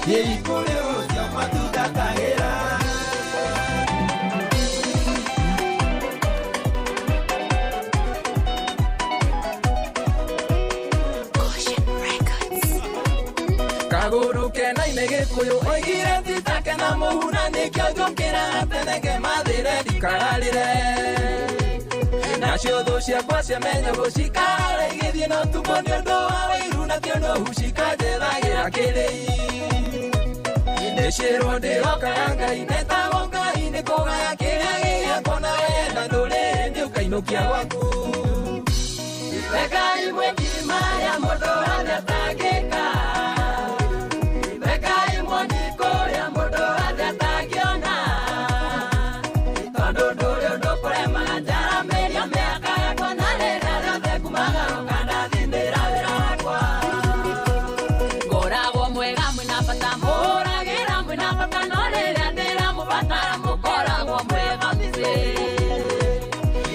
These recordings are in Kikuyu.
Thiĩi kũrĩ ũcio matungatagĩra. Kagũrũ kena ine gĩkũyũ oigire titake na mũhu na nĩkĩo njũkĩraga tene ngemathĩre ndikararĩre nacio thũ ciakwa ciamenya gũcikara igĩthiĩ na ũtukũ nĩ ũndũ wa wĩiru na ti ũndũ cikanjethagĩra kĩrĩi ndĩcĩrwo ndĩhokaga Ngai netagwo Ngai nĩ kũgaya kĩrĩa gĩgĩakwa na wenda ndũrĩ hĩndĩ ũkainũkia gwaku. Rekai mwĩki marĩa mũndũ wothe atangĩka. Rekai muoni kũrĩa mũndũ wothe atangĩona. Tondũ ndũrĩ ũndũ kũremaga njaramĩria mĩaka yakwa na rĩrĩa rĩothe ngumagarũka ndathindĩra wĩra wakwa. Ngoragwo mwega mwĩna bata mũhũragĩra mwĩna bata no rĩrĩa ndĩramũbatara mũkoragwo mwega mĩciĩ.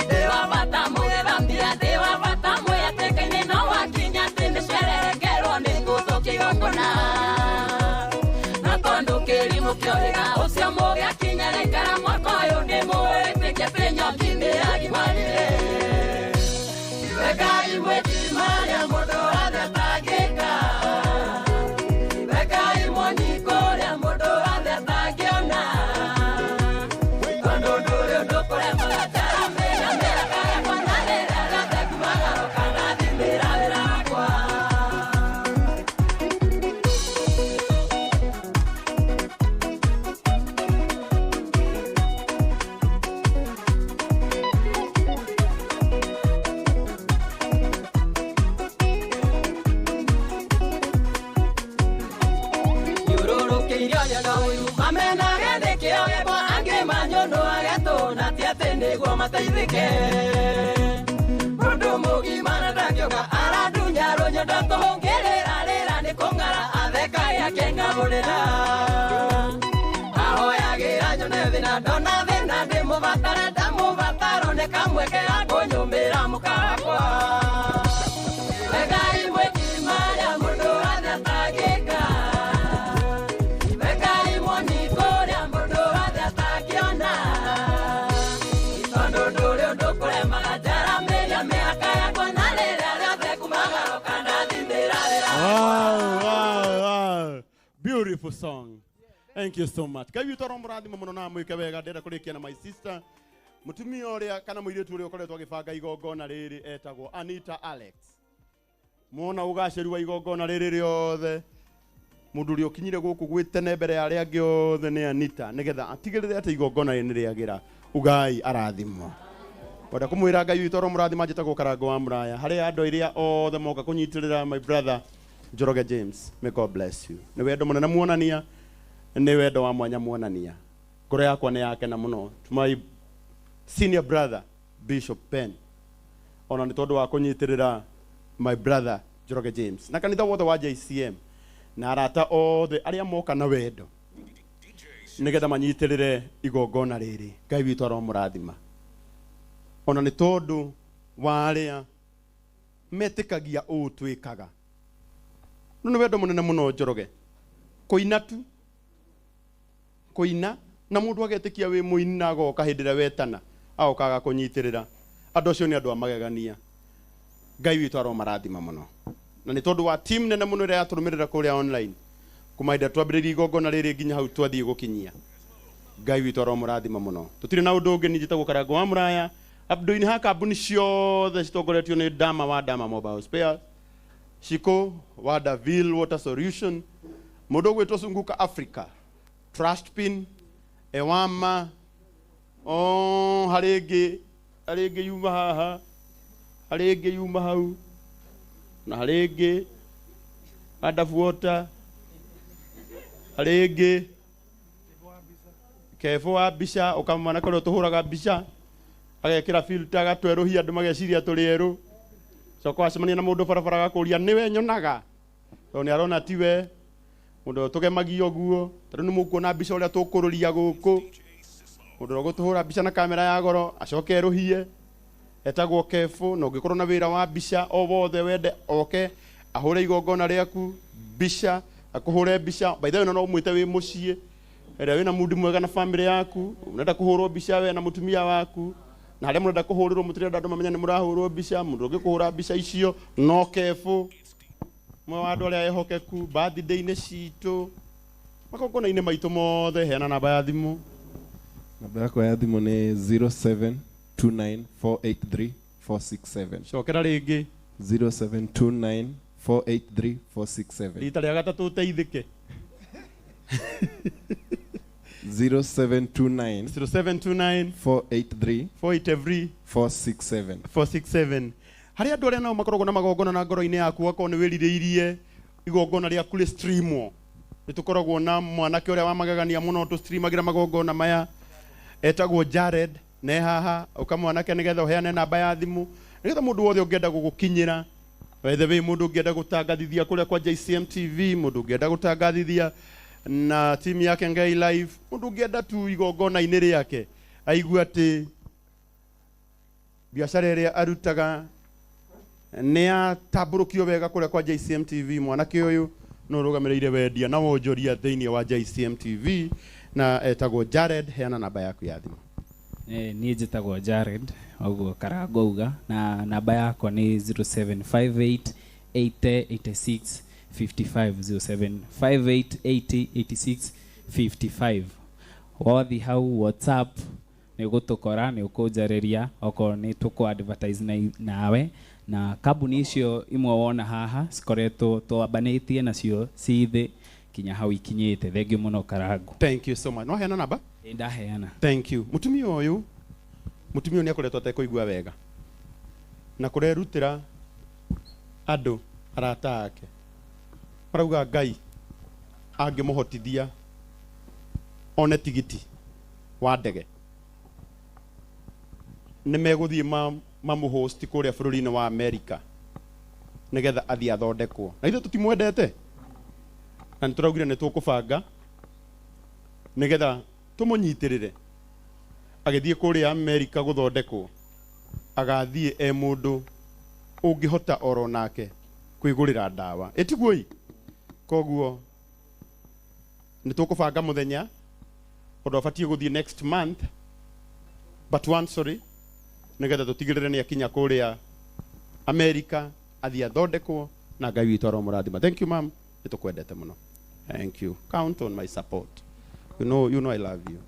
Ndĩ wa bata mũgĩthambia ndĩ wa bata mwĩatĩka-inĩ no wakinya atĩ nĩcererekerwo nĩ ngũthũkia igongona. Na tondũ kĩrimũ kĩohĩga ũcio mũgĩakinya rĩkara mwaka ũyũ nĩ mũwĩtĩkia atĩ nyoki nĩyagimarire. Rekai mwĩki marĩa mũndũ wothe atangĩka. Rekai muoni kũrĩa mũndũ wothe atangĩona. Tondũ ndũrĩ ũndũ kũremaga njaramĩria mĩaka yakwa na rĩrĩa rĩothe ngumagarũka ndathindĩra wĩra wakwa. Thiũrũrũkĩirio nyono ũiru mamenage nĩkĩo gĩakwa angĩ manyũnũage tũ na ti atĩ nĩguo mateithĩke. Mũndũ mũgima na ndangĩũka arandunya rũnyondo tũhũngĩrĩra rĩra nĩ kũng'ara athekage akĩng'abũrĩra. Ahoyagĩra nyone thĩna ndona thĩna ndĩmũbatare ndamũbataro nĩ kamweke ga kũnyũmĩra mũka wakwa. Rekai mwĩki marĩa mũndũ wothe atangĩka. Rekai muoni kũrĩa mũndũ wothe atangĩona. Tondũ ndũrĩ ũndũ kũremaga njaramĩria mĩaka yakwa na rĩrĩa rĩothe ngumagarũka ndathindĩra wĩra Wow. Beautiful song. Thank you so much. Ngai witũ aromũrathima mũno na amwĩke wega. Ndĩrenda kũrĩkia na my sister mũtumia ũrĩa kana mũirĩtu ũrĩa ũkoretwo agĩbanga igongona rĩrĩ etagwo Anita Alex. Mwona ũgacĩru wa igongona rĩrĩ rĩothe mũndũ ũrĩa ũkinyire gũkũ gwĩ tene mbere ya arĩa angĩ othe nĩ Anita nĩgetha atigĩrĩre atĩ igongona rĩrĩ nĩ rĩagĩra. Ugai arathimwo. Kwenda kũmwĩra Ngai witũ aromũrathima. Njĩtagwo Karango wa Mũraya harĩ andũ arĩa othe moka kũnyitĩrĩra my brother Njoroge James. May God bless you. Nĩ wendo mũnene muonania, nĩ wendo wa mwanya muonania. Ngoro yakwa nĩ yakena mũno. To my senior brother Bishop Ben, ona nĩ tondũ wa kũnyitĩrĩra my brother Njoroge James na kanitha wothe wa JCM na arata othe arĩa moka na wendo nĩgetha manyitĩrĩre igongona rĩrĩ. Ngai witũ aromũrathima ona nĩ tondũ wa arĩa metĩkagia ũũ twĩkaga. No nĩ wendo mũnene mũno Njoroge kũina tu kũina na mũndũ agetĩkia wĩ mũini na agoka hĩndĩ ĩrĩa wetana agoka agakũnyitĩrĩra. Andũ acio nĩ andũ a magegania. Ngai witũ aromarathima mũno na nĩ tondũ wa team nene mũno ĩrĩa yatũrũmĩrĩra kũrĩa online kuma hĩndĩ ĩrĩa twambĩrĩirie igongona rĩrĩ nginya hau twathiĩ gũkinyia. Ngai witũ aromũrathima mũno. Tũtirĩ na ũndũ ũngĩ. Niĩ njĩtagwo Karango wa Mũraya Abduin ha kambuni ciothe citongoretio nĩ Dama wa Dama Mobile Spares, Shiko wa Davil Water Solution, mũndũ ũgwĩtwo Sunguka Africa, Trust Pin, Ewama, oh, harĩ ĩngĩ harĩ ĩngĩ yuma haha, harĩ ĩngĩ yuma hau, na harĩ ĩngĩ Adaf Water, harĩ ĩngĩ Kebo wa mbica ũkamwana kũrĩa tũhũraga mbica agekĩra filter agatwerũhia andũ mageciria tũrĩ erũ. Coka wacemania na mũndũ barabara agakũria nĩwe nyonaga, tondũ nĩ arona tiwe mũndũ ũrĩa tũgemagia ũguo. Tarĩu nĩ mũkuona mbica ũrĩa tũkũrũria gũkũ, mũndũ ũrĩa ũgũtũhũra mbica na kamera ya goro acoke erũhie etagwo Kebũ. Na ũngĩkorwo na wĩra wa mbica o wothe wende oke ahũre igongona rĩaku mbica Akũhũre mbica. By the way, no ũmwĩte wĩ mũciĩ ĩrĩa wĩna mundi mwega na family yaku, ũrenda kũhũrwo mbica we na mũtumia waku, na harĩa mũrenda kũhũrĩrwo mũtirenda andũ mamenye nĩ mũrahũrwo mbica. Mũndũ ũngĩ kũhũra mbica icio no kebu mwe wa andũ arĩa ehokeku birthday-inĩ citũ, magongona-inĩ maitũ mothe. Heana namba ya thimũ. Namba yakwa ya thimũ nĩ 0729483467. Cokera rĩngĩ. 0729483467. Rita rĩa gatatũ ũteithĩke. 0729 0729 483 483 467. 467. Harĩ andũ arĩa nao makoragwo na magongona na ngoro-inĩ yaku, wakorwo nĩ wĩrirĩirie igongona rĩaku rĩ streamwo, nĩ tũkoragwo na mwanake ũrĩa wa magegania mũno tũstreamagĩra magongona maya, etagwo Jared ne haha. Ũka mwanake, nĩgetha ũheane namba ya thimũ, nĩgetha mũndũ wothe ũngĩenda gũgũkinyĩra. By the way, mũndũ ũngĩenda gũtangathithia kũrĩa kwa JCM TV, mũndũ ũngĩenda gũtangathithia na timu yake Ngai Live, mũndũ ũngĩenda tu igongona-inĩ rĩake aigue atĩ biacara ĩrĩa arutaga nĩ yatambũrũkio wega kũrĩa kwa JCM TV, mwanake ũyũ no ũrũgamĩrĩire wendia na wonjoria thĩinĩ wa JCM TV na etagwo Jared. Heana namba yaku ya thimũ. Niĩ njĩtagwo Jared, ũguo Karango auga, na namba yakwa nĩ 0758 80 86 55, 0758 80 86 55. Wathi hau WhatsApp nĩ ũgũtũkora, nĩ ũkũnjarĩria okorwo nĩ tũkũ advertise na nawe na kambuni icio imwe wona haha cikoretwo twambanĩtie nacio ci thĩ kinya hau ikinyĩte. Thengiũ mũno, Karango. Thank you so much. No heana namba? Ĩ, ndaheana. Thank you. Mutumia ũyũ nĩ akoretwo atekũigua wega na kũrerutĩra andũ arata ake marauga Ngai angĩmũhotithia one tigiti wa ndege, nĩ megũthiĩ mamũhost kũrĩa bũrũri-inĩ wa America nĩgetha athiĩ athondekwo. Na ithuĩ tũtimwendete na nĩ tũraugire nĩ tũkũbanga nĩgetha tũmũnyitĩrĩre agĩthiĩ kũrĩa Amerika gũthondekwo, agathiĩ e mũndũ ũngĩhota oro nake kwĩgũrĩra ndawa ĩtiguo. Koguo nĩ tũkũbanga mũthenya ũndũ abatiĩ gũthiĩ next month but one, sorry, nĩgetha tũtigĩrĩre nĩ akinya kũrĩa Amerika athiĩ athondekwo, na Ngai witũ aromũrathima. Thank you, mam, nĩ tũkwendete mũno. Thank you. Count on my support. You know I love you.